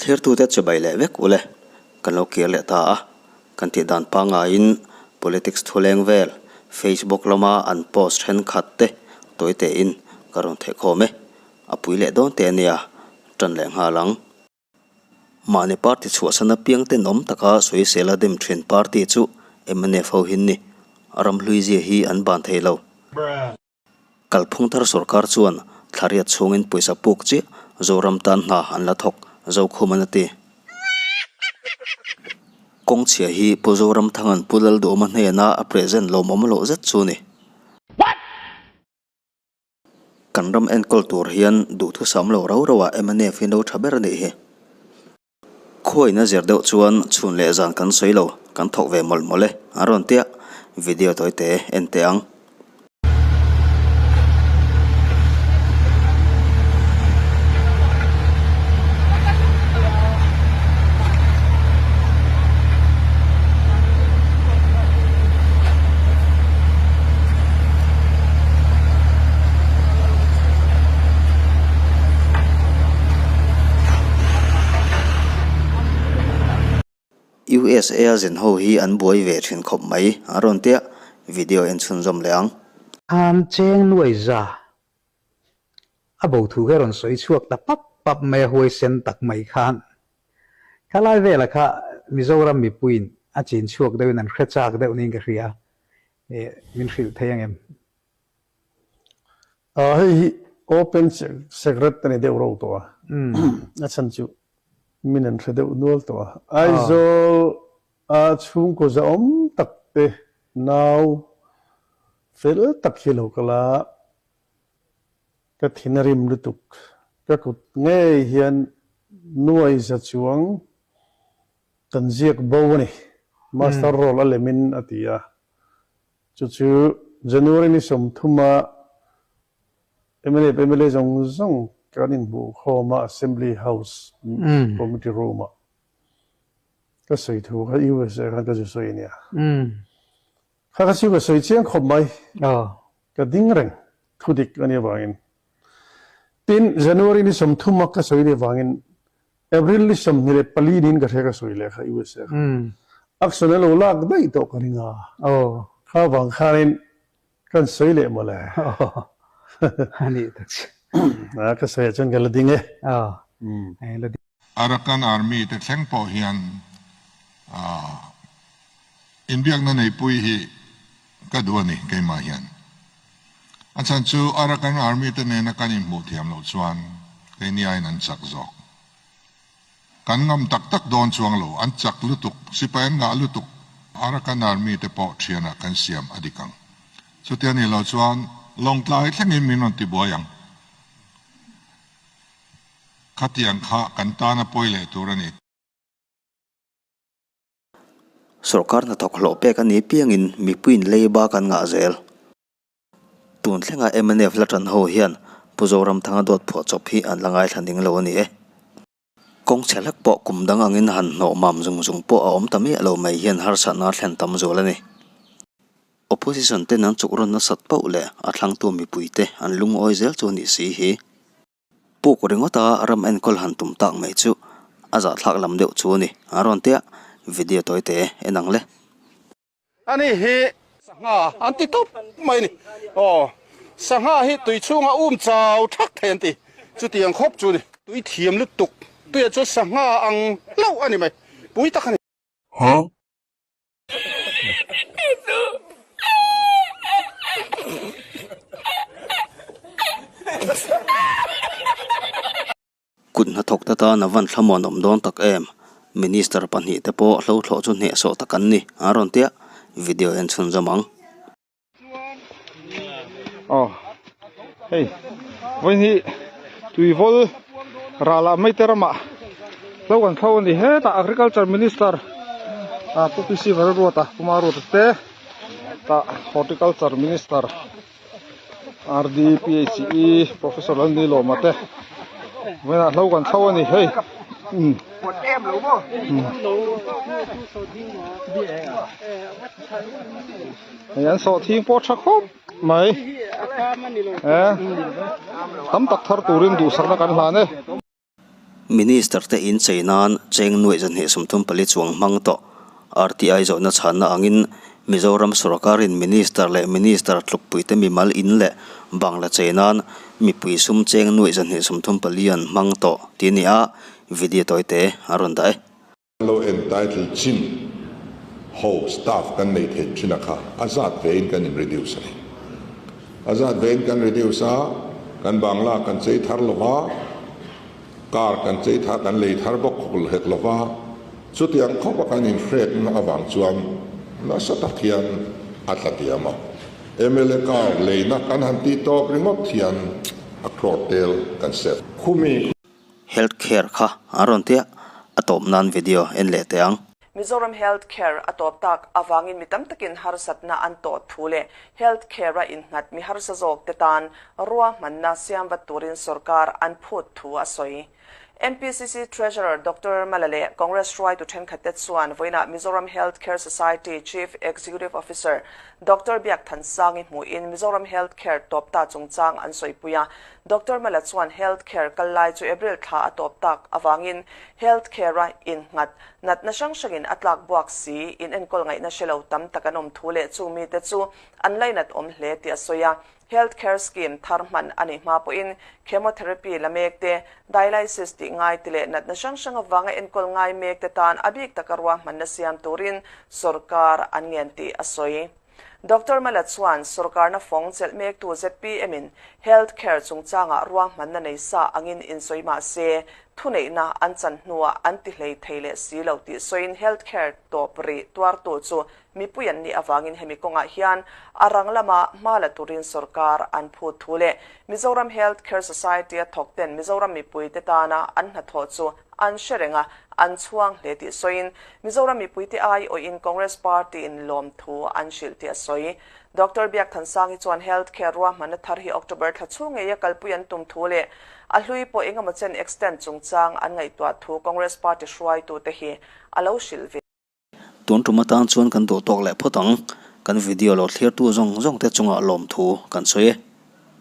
Thlirtute chibai leh vek ule kan lo kir leh ta a, kan tih dan pangaiin politics thuleng vel Facebook lama an post thenkhat te tawi tein ka rawn theih khawm e, a pui leh dawn te ania tan leh nghal ang. Mahni party chhuahsan apiang tenawm taka sawisel a dem thin party chu mnf ho hin ni, ramhlui zia hi an ban thei lo. Kalphung thar sorkar chuan thlariat chhungin pawisa puk chiah Zoram tan hna an la thawk Zokhum an a ti. Kawng chhia hi Pu Zoramthanga'n Pu Lalduhawma hnena a present lawmawm loh zet chu ni. Kan ram enkawl tur hian duhthusam lo rau rauah mnf hi no tha ber a nih hi. Khuaina zir deuh chuan chhun leh zan kan sawi lo, kan thawk ve mawlh mawlh e, an rawn tia, video tawi te en teh ang. USA a zin ho hi an buai ve thin khawp mai a rawn tia, video en chhunzawm leh ang. Khan cheng nuai za a bo thu kha rawn sawi chhuak ta pap pap mai a huaisen tak mai khan khalai vela kha Mizoram mipuiin a chin chhuak deuhin an hre chak deuh niin ka hria min hrilh thei ang em? Hei hi open secret a ni deuh ro tawh a, a chhan chu min an hre deuh nual tawh a. Aizawl a chhungkaw zahawm tak te nau fel tak hi lo kal a, ka thin a rim lutuk. Ka kut ngei hian nuai za chuang kan ziak bo a ni, master roll a lemin a ti a. Chu chu January ni 30 a mla mla zawng zawng kan inhmuh khawm a Assembly House Committee Room ah ka sawi thu kha USA khan ka zu sawi a nia. Kha kha chu ka sawi chiang khawp mai. Ka ding reng thu dik a nih avangin. Tin, January ni 30 a ka sawi nih avangin April ni 24 niin ka hria ka sawi leh kha USA kha. Action a lo lak daih tawh ka ring a. Kha vang khanin kan sawi leh mawle. A nih tak chu. A ka sawi ah chuan ka la ding e. Arakan Army te thleng pawh hian inbiakna neipui hi ka duh a ni keimah hian. A chhan chu Arakan Army te nena kan inhmuh thiam loh chuan keini aiin an chak zawk. Kan ngam tak tak dawn chuang lo, an chak lutuk, sipai an ngah lutuk. Arakan Army te pawh thianah kan siam a dik ang. Chutia nih loh chuan Lawngtlai thlengin min rawn tibuai ang. Khatiang kha kan tana pawi leh tur a ni. Sorkar hnathawk hlawh pek a ni piangin mipuiin leiba kan ngah zel. Tun thlenga mnf la tan ho hian Pu Zoramthanga dawt phuah chawp hi an la ngaithla ning lo a ni e. Kawng chhe hlek pawh kum dang angin han hnawh mam zung zung pawh a awm ta miah lo mai hian harsatna a thlen tam zual a ni. Opposition ten an chuk rawn nasat pauh leh a thlangtu mipuite an lungawi zel chu a nih si hi. Puk ringawt a ram enkawl han tum tak mai chu a zahthlak lam deuh chu a ni. A rawn tia video tawi te en ang le. Ani hi sangha an ti tawp mai a ni. Aw, sangha hi tui chhunga um chau thak thei an ti. Chutiang khawp chu a ni. Tui thiam lutuk. Tuiah chuan sangha ang hlauh a ni mai. Pui tak a ni. Kut hnathawk te tan a van thlamuan awm dawn tak em? Minister pahnih te pawh hlo thlawh chu hnehsawh tak an ni, an rawn tia, video en chhunzawm ang. Aw hei vawiin hi tuivawl ralah mai te ramah hlo kan thlo a ni hetah agriculture minister ah pu P C Vararuata Pu Maruata te tah horticulture minister R D P H E professor Lalnilawma te vawiinah hlo kan thlo a ni hei umm Hei an sawhthing pawh tha khawp mai eh tam tak thar turin duhsakna kan hlan e. Minister te inchei nan cheng nuaih 234 chuang hmang tawh. RTI zawhna chhanna angin Mizoram sawrkarin Minister leh Minister tlukpuite mimal in leh bangla chei nan mipui sum cheng nuaih 234 an hmang tawh tih a ni a, video tawite a rawn dah e. Lo entitle chin ho staff kan nei theih thin a kha a zat ve in kan in reduce a ni. A zat ve in kan reduce a, kan bangla kan chei thar lo va, car kan chei thar kan lei thar bawk khawp hek lo va, chutiang khawp a kan in hrekna avang chuan nasa tak hian a tla diam a. Mla car leina kan han tih tawp ringawt hian a crore tel kan save. Khumi. Health care kha an rawn tia, a tawp nan video en leh teh ang. Mizoram Health Care a tawp tak avangin mi tam takin harsatna an tawh thu leh Health Care-a innghat mi harsa zawkte tan ruahmanna siam vat turin sorkar an phut thu a sawi. MPCC Treasurer Doctor Mala leh Congress hruaitu thenkhatte chuan vawiinah Mizoram Health Care Society Chief Executive Officer Doctor Biakthansangi hmuhin Mizoram Health Care tawp ta chungchang an sawipui a, Doctor Mala chuan Health Care kal lai chu April thla a tawp tak avangin Health Care-a innghat natna hrang hrangin a tlak buak si, in enkawl ngaihna hre lo tam tak an awm thu leh chung mite chu an lainat awm hle tih a sawi a. Health Care Scheme thar hman a nih hma pawhin Chemotherapy la mek te, Dialysis tih ngai te leh natna hrang hrang avanga enkawl ngai mek te tan a bik taka ruahmanna siam turin sorkar an ngen tih a sawi. Doctor Mala chuan sorkarna fawng chelh mektu ZPM-in Health Care chungchangah ruahmanna nei sa angin insawi mah se, thuneihna an chan hnuah an ti hlei thei leh si lo tih sawiin Health Care tawp rih tuartu chu mipui an nih avangin hemi kawngah hian a rang lama hma la turin sorkar an phut thu leh Mizoram Health Care Society-a thawkten Mizoram mipuite tana an hnathawh chu An hre reng a, an chhuang hle tih sawiin Mizoram mipuite aiawhin Congress Party-in lawmthu an hrilh tih a sawi. Doctor Biakthansangi chuan Health Care ruahmanna thar hi October thla chhung ngeia kalpui an tum thu leh a hlui pawh eng emaw chen extend chungchang an ngaihtuah thu Congress Party hruaitute hi a lo hrilh ve. Tun tum atan chuan kan duh tawk leh phawt ang. Kan video lo thlirtu zawng zawng te chungah lawmthu kan sawi e.